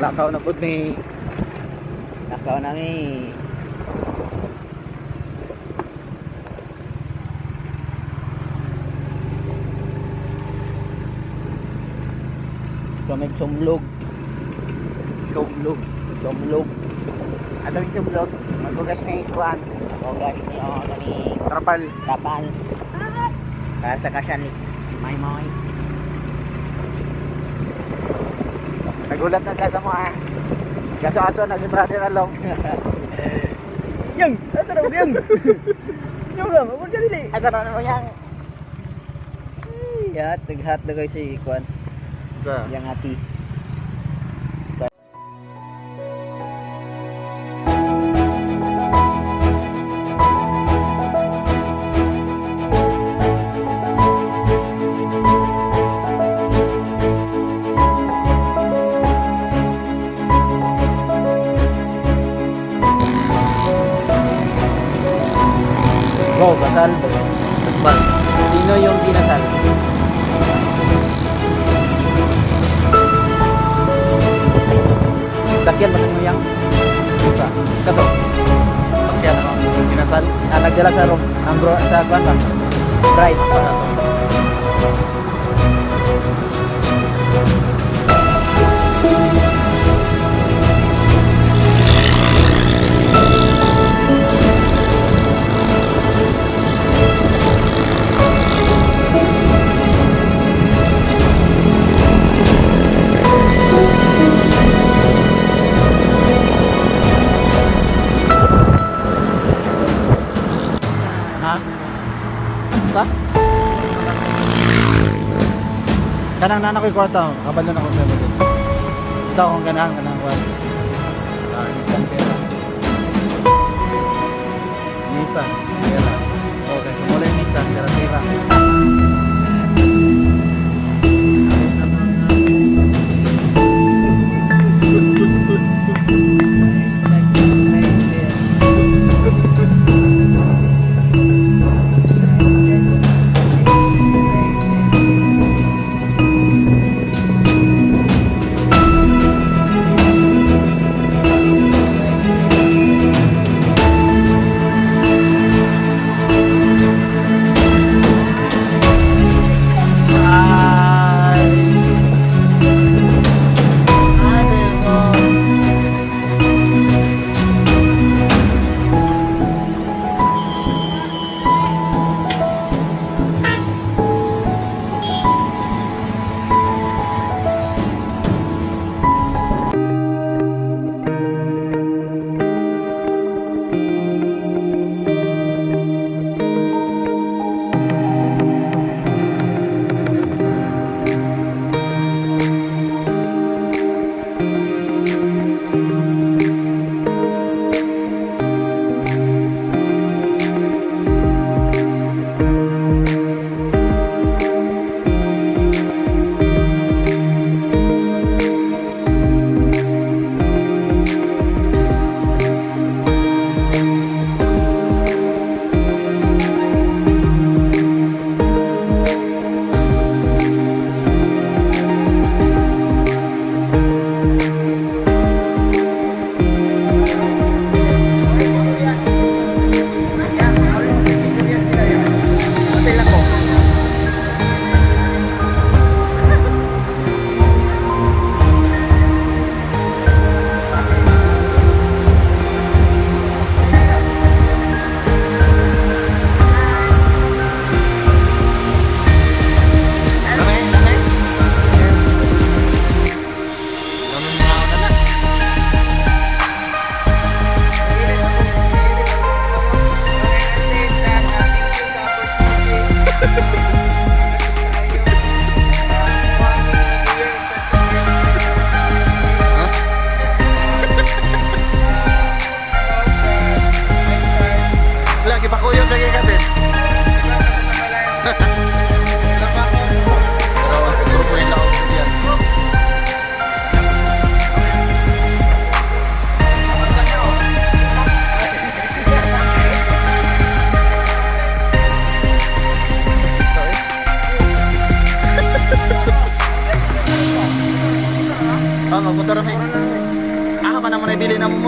Lakaw na pud ni. Lakaw na mi. Kami sumlog. Sumlog. Sumlog. Ato yung sumlog. Maghugas ni kuan. Ogas ni oh kani Trapal. Kapal. Para sa kasyan ni May Moy. Nagulat na siya sa mga. Kaso-aso na si Brother Along. Yang, asa raw yang. Yang lang, ako dyan dili. Asa na naman yang. Yat, naghat na kayo si Kwan. Sa. Yang ati. Go, kasal ba? Kasal. Sino yung kinasal? Sakyan ba mo yang? Sa. Kato. Sakyan ako. Kinasal. Ah, nagdala sa room. Ang bro, sa kwan ba? Bride. Sa na to. Ha? Sa? Kanang nana ko'y kwarta, kabalo na ko sa bagay. Ito akong ganahan, kanang kwarta. Ah, Nissan pera. Nissan pera. Okay, kung wala yung Nissan, pera pera. Ay! Ay, Diego.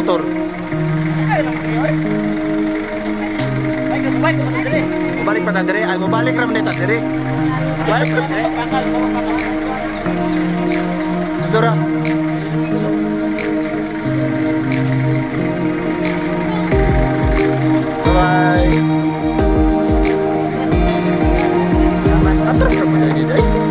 motor. Mubalik pa ta dire, ay mubalik ra man ta dire. Balik ra dire. Dora. Bye. Atras sa mga dito.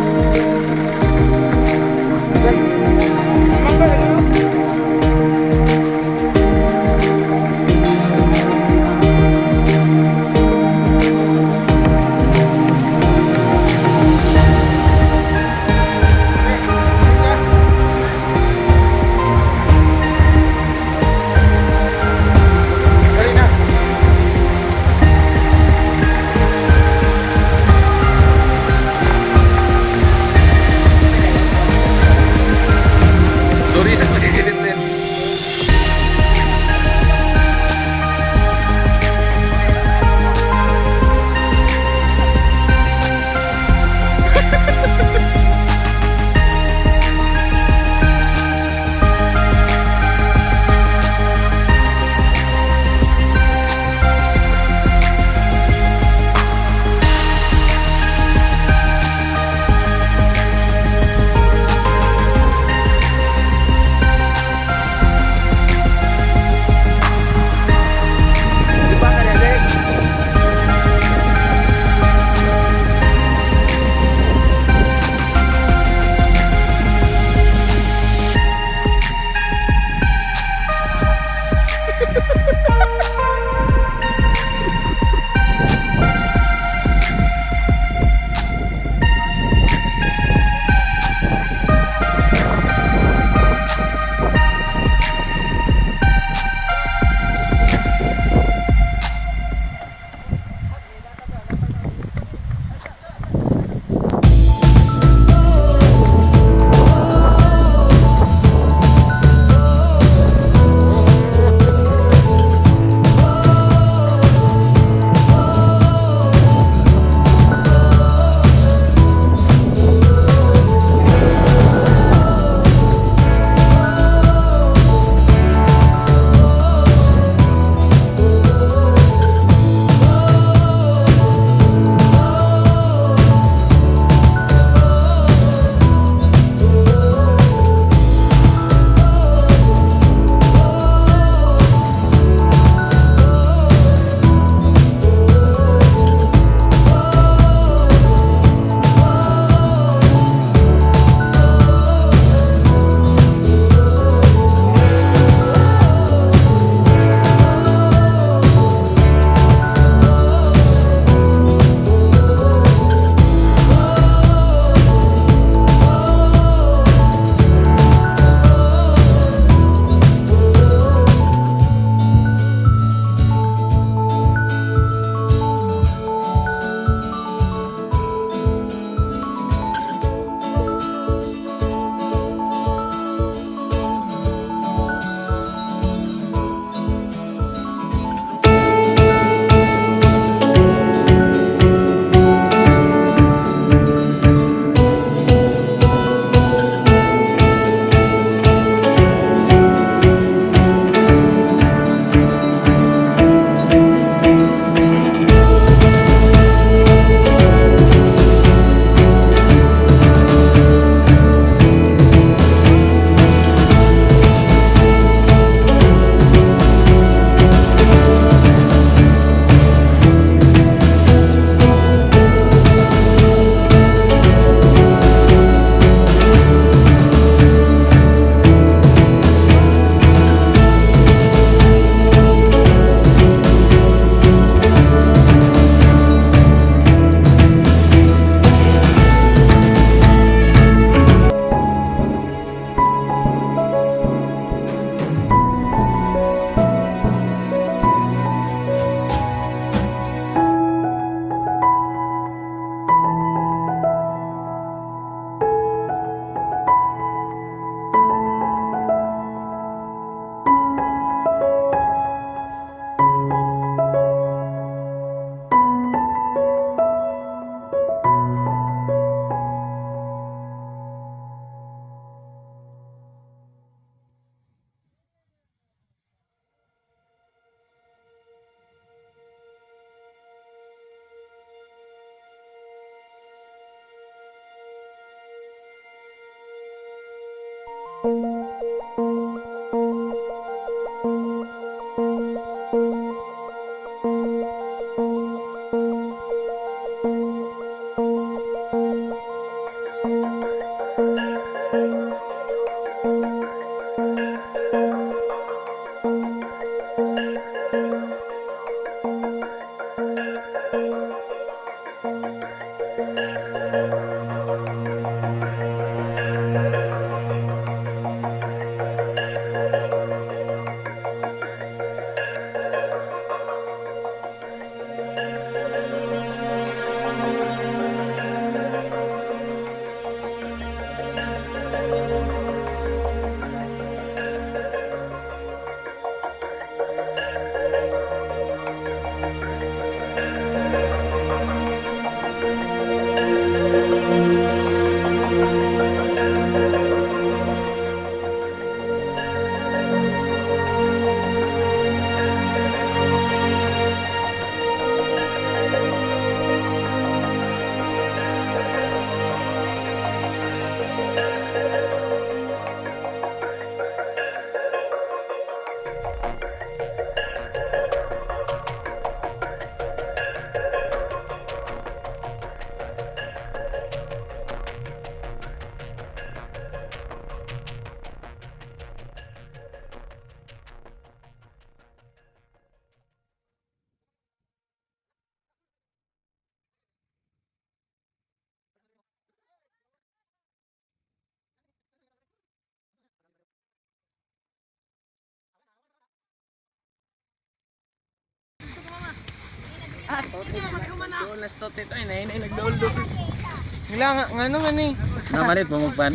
Ngila nga ngano man ni. Namalit mo magpan.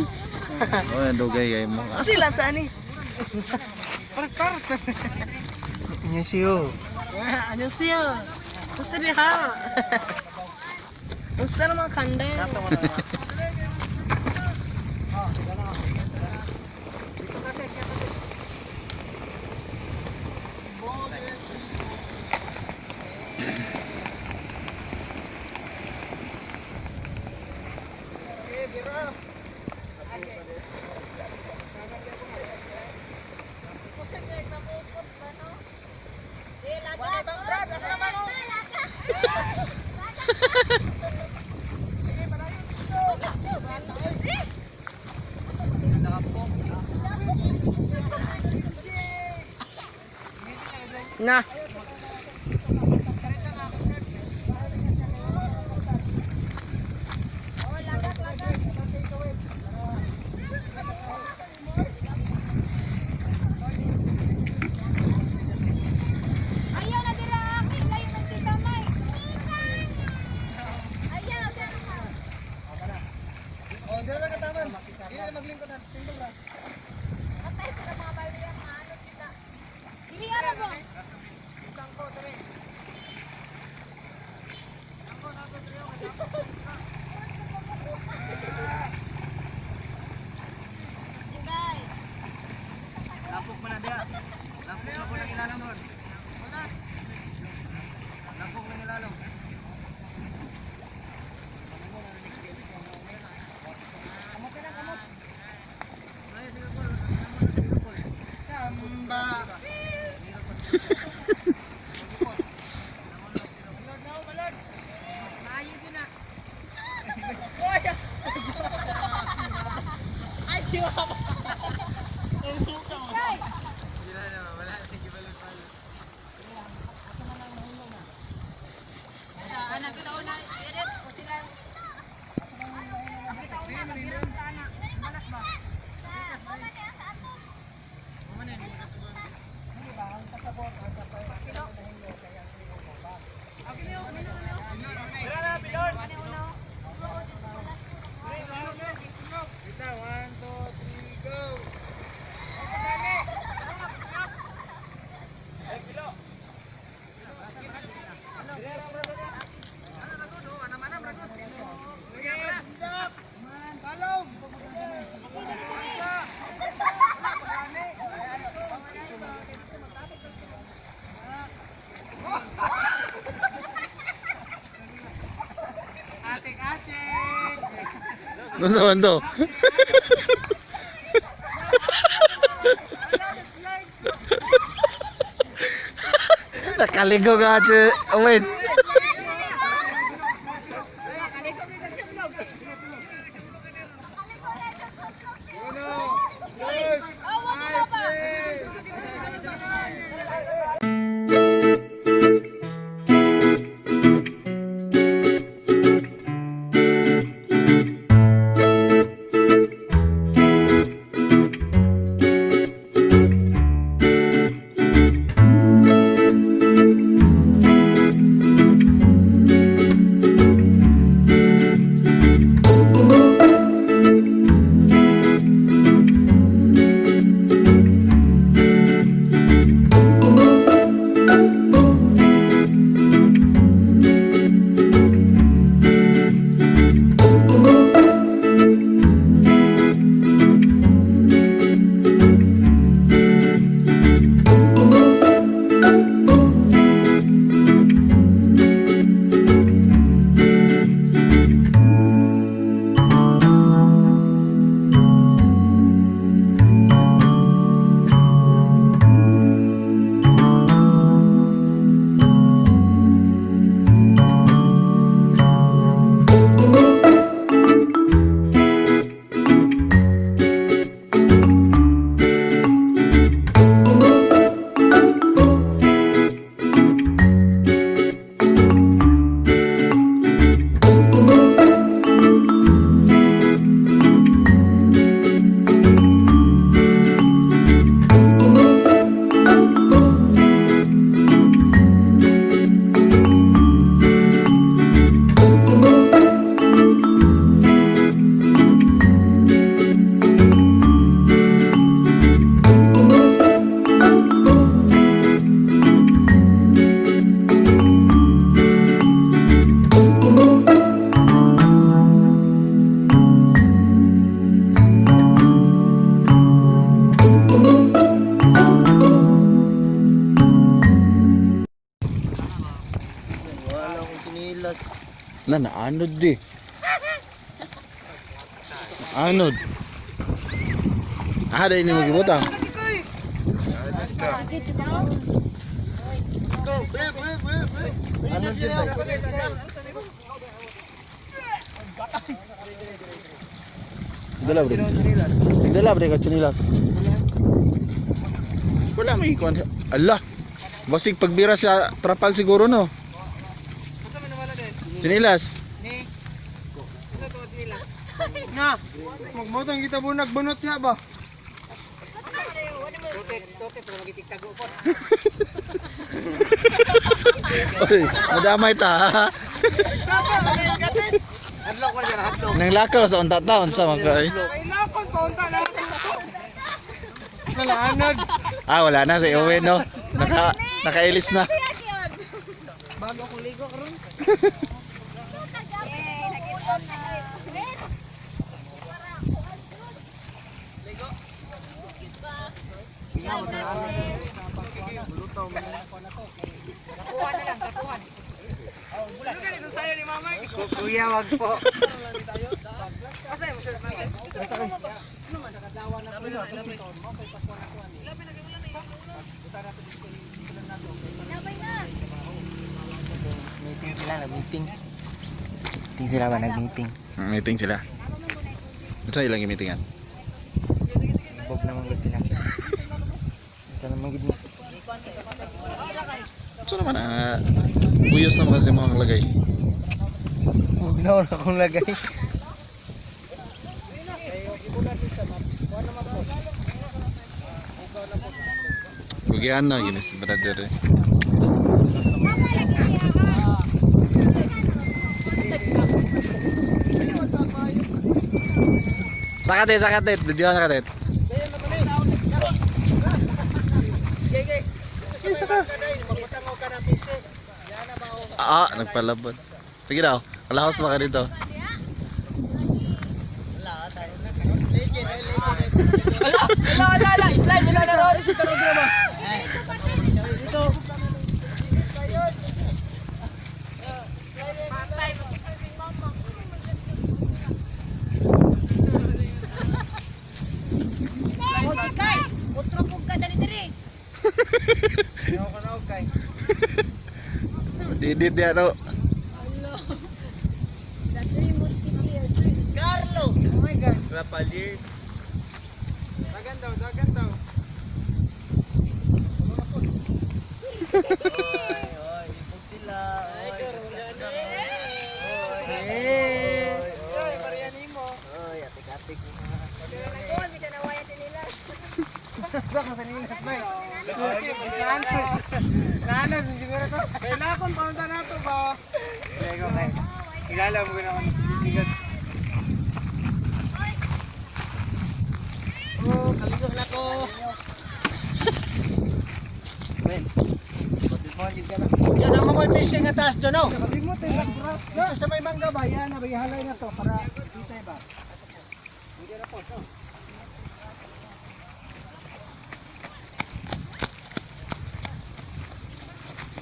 Oh, dugay kay mo. Sila sa ani. Par. Annyeonghaseyo. Annyeonghaseyo. Musta ni ha? Musta naman kande? Na. Ayaw na dira akin, layo na kita may. Ayaw, dira ka. Oh, dira ka taman. Dili na maglingkod ha. Tingkod ra. Patay sila mga balya, maano kita. Dili ara ba? Guys. Lapok man na dia. Lapok na ko lang ilalom ron. Lapok na ilalom. Samba. One, two, three, go! Atik-atik! Nasa man to? Nakaligo ka, che. Owen. Oh, wag mo ba? Wala akong sinilas. Na, naanod di. Naanod. Ah, dahil ni magibutang. Ano siya? Dala bre. Dala bre ka chinilas. Wala may kuan. Allah. Basig pagbira sa trapal siguro no. Chinilas. Na, magmotong kita bunag bunot niya ba? Oy, madamay ta. Hadlok wala siya, hadlok. Nang lakaw sa unta taon sa mga kay. Ay lakon paunta na. Nalaanod. Ah, wala na si Owen no. Nakailis na. Bago akong ligo karon. Kuya, wag po. Meeting sila, nag-meeting. Meeting sila ba, nag-meeting? Meeting sila. Unsa ilang meetingan? Bob naman gud sila. Isa naman gud mo. Unsa naman ah buyos naman kasi mo ang lagay. Huwag na wala akong lagay. Bugian na gini si brother eh. Sakatit, sakatit. Video na katit. Ah, nagpalabot. Sige daw, kalahos ba ka dito? O, di kay. Utro pug ka dali diri. Kay. Edit niya to. Hello. The Three Musketeers. Carlo! Oh my God. Rapaliers. Dagan daw, dagan daw. Oy, oy, ipog sila. Oy, oy, Oy, oy, Marianimo. Oy, atik-atik. Nagkuhan, bisa nawayan din nila. Baka sa nilas ba? Naanan, siguro to. Kailangan paunta na to ba? Lego kay. Kilala mo na ako nagsisigad. Oh, kaligo na ko. Diyan ang mga fishing nga taas dyan, oh. Kalimot ay nagbrass na. Sa may mangga ba? Yan, halay na to para dito ba? Hindi na po to.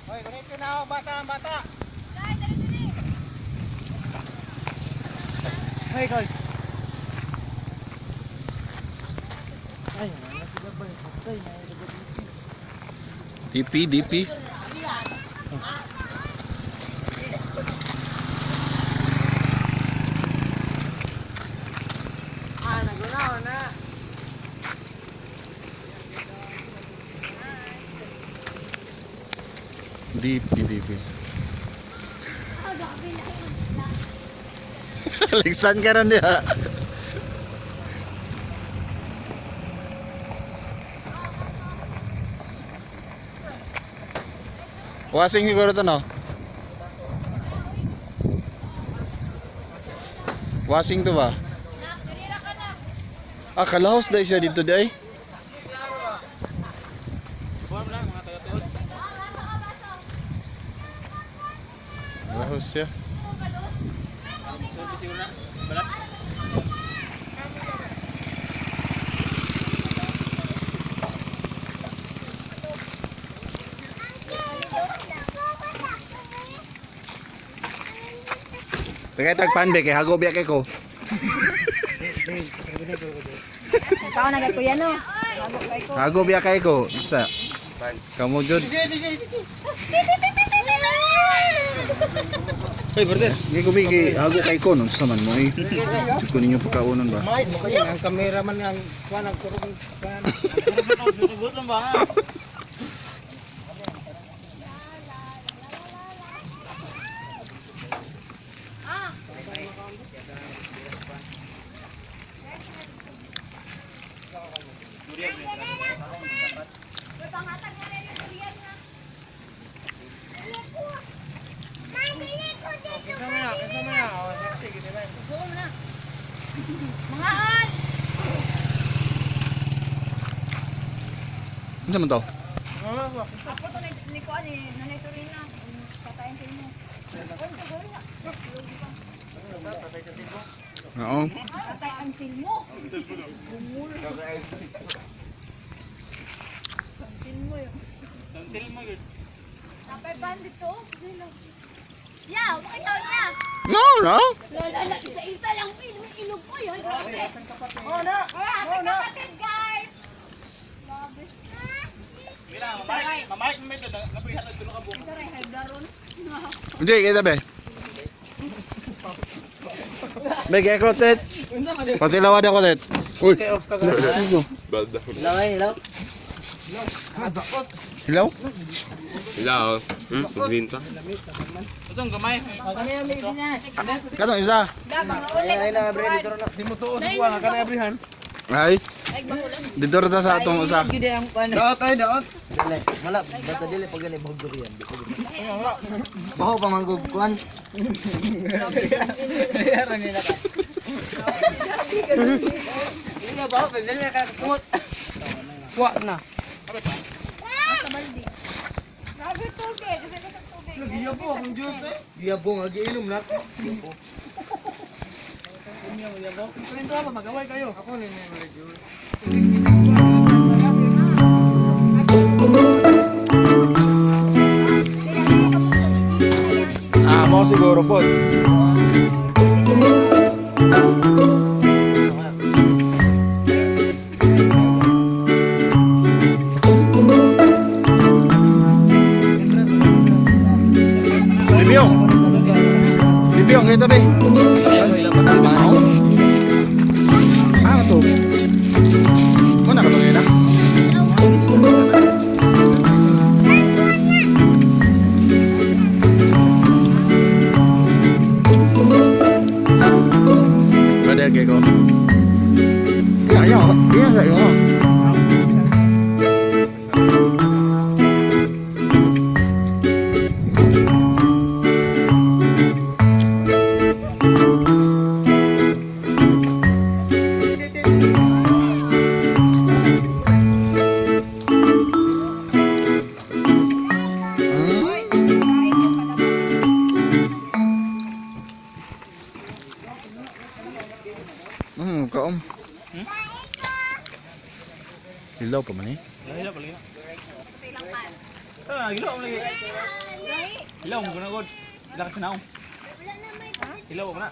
Hoy, ganito na ako, bata, bata. Guys, dali dali. Hey, guys. Ay, wala sila ba? Patay na DP, DP. Ah, naguna na. DP, DP. Ah, grabe na. Aliksan ka ron diha. Wasing siguro to, no? Wasing to ba? Nak, karira ka na. Ah, kalahos dahil siya dito day. Kalahos siya. Tagay tag panbe kay hago biya kay ko. Tao na kay kuya no. Hago biya kay ko. Sa. Kamo jud. Hoy, brother. Gi ko bigi hago kay ko nun sa man mo eh. Jud ko ninyo pagkaonon ba. Mahit mo kayo ang cameraman ang kuan ang kurog kuan. Kinsa man na, kinsa man na. Oh, sexy gid ba? Mga on! Unsa man to? Oh, Ako to ni ko ani nanay Torina. Patayin sa imo. Oo. Patay ang silmo. Santil mo yun. Santil mo yun. Napay bandit to. Sino? Yeah, makita niya. No, no. Lala, la, isa-isa lang. Ilog, ilog ko yun. Grabe. Oh na. Oh, na. Kapatid, guys. Grabe. Mila, mamay, mamay mo ito, naprihatag dulo ka buko. Isa rin, hyblaron. Hindi, kita be. Be, kaya ko tet. Patilawan ako tet. Uy. Hello, eh, hello. Hello? Hello. Pagbinta. Itong gamay. Katong isa. Da, mga ulit. Ay, na, bre, dito na. Di mo tuo sa buwang ka na abrihan. Ay. Dito ra ta sa atong usa. Daot ay daot. Dili, wala, basta dili pag gani bahog durian. Baho pa manggug kuan. Wa na. Nasa balde. Grabe tubig. Kasi ka sa tubig. Giyabo akong juice eh. Giyabo nga giinom na ko. Kunin ba magaway kayo? Ako ni may juice. Ah, mo siguro po. Bibiyong. Bibiyong, ito be. Di ba ako? Ah, to. Muna ka na. Brother, kay ko. Iya, iya, iya, iya. Kaom. Hilaw pa man eh. Hilaw pa lagi. Ah, hilaw mo lagi. Hilaw mo na god. Hilaw kasi naong. Hilaw mo na.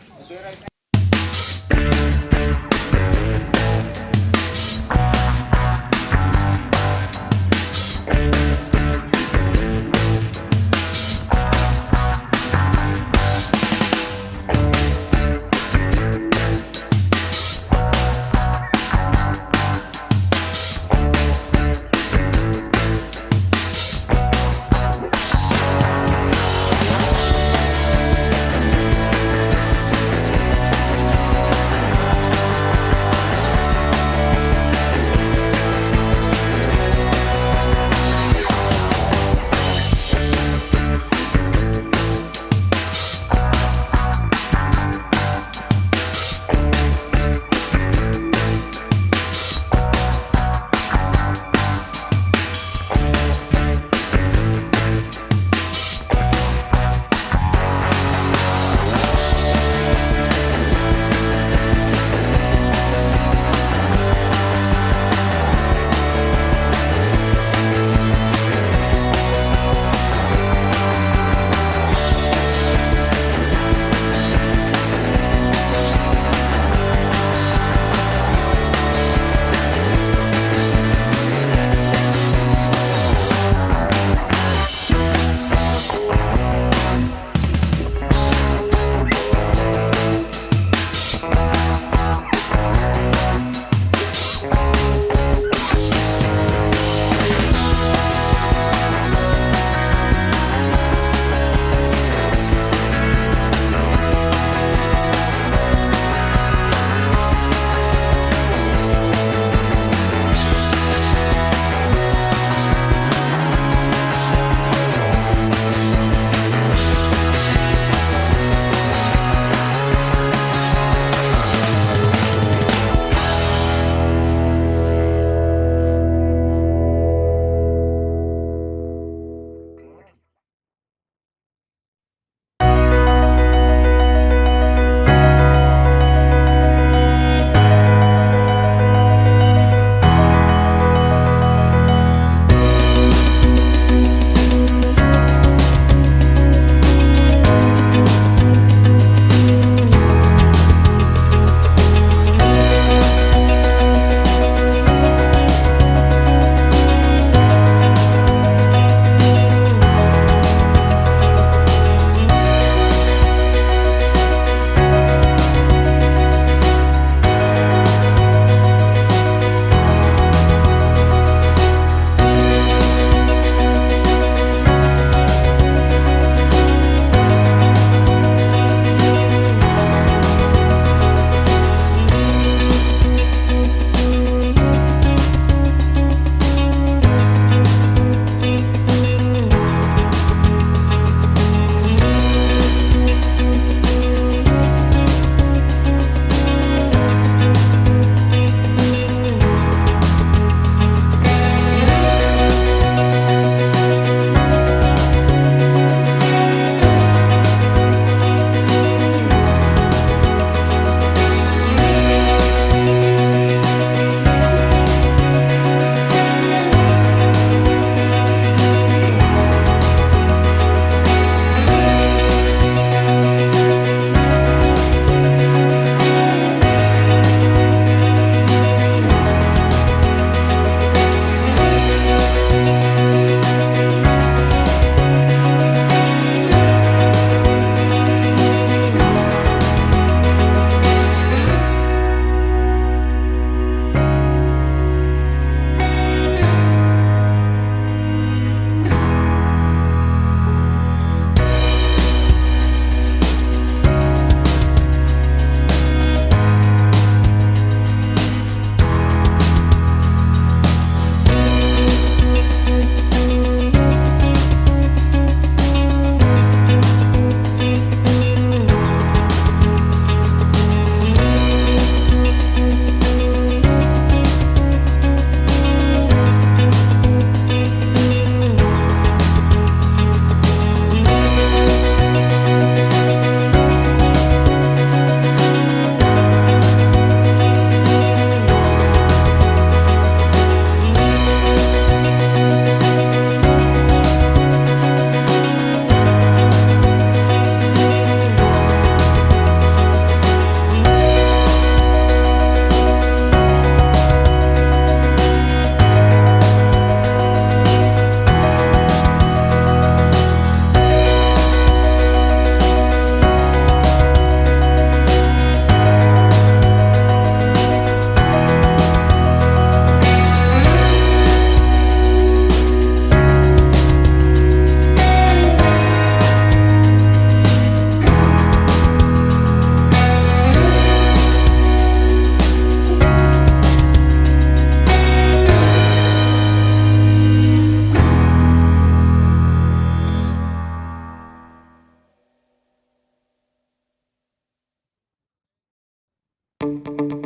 Bye.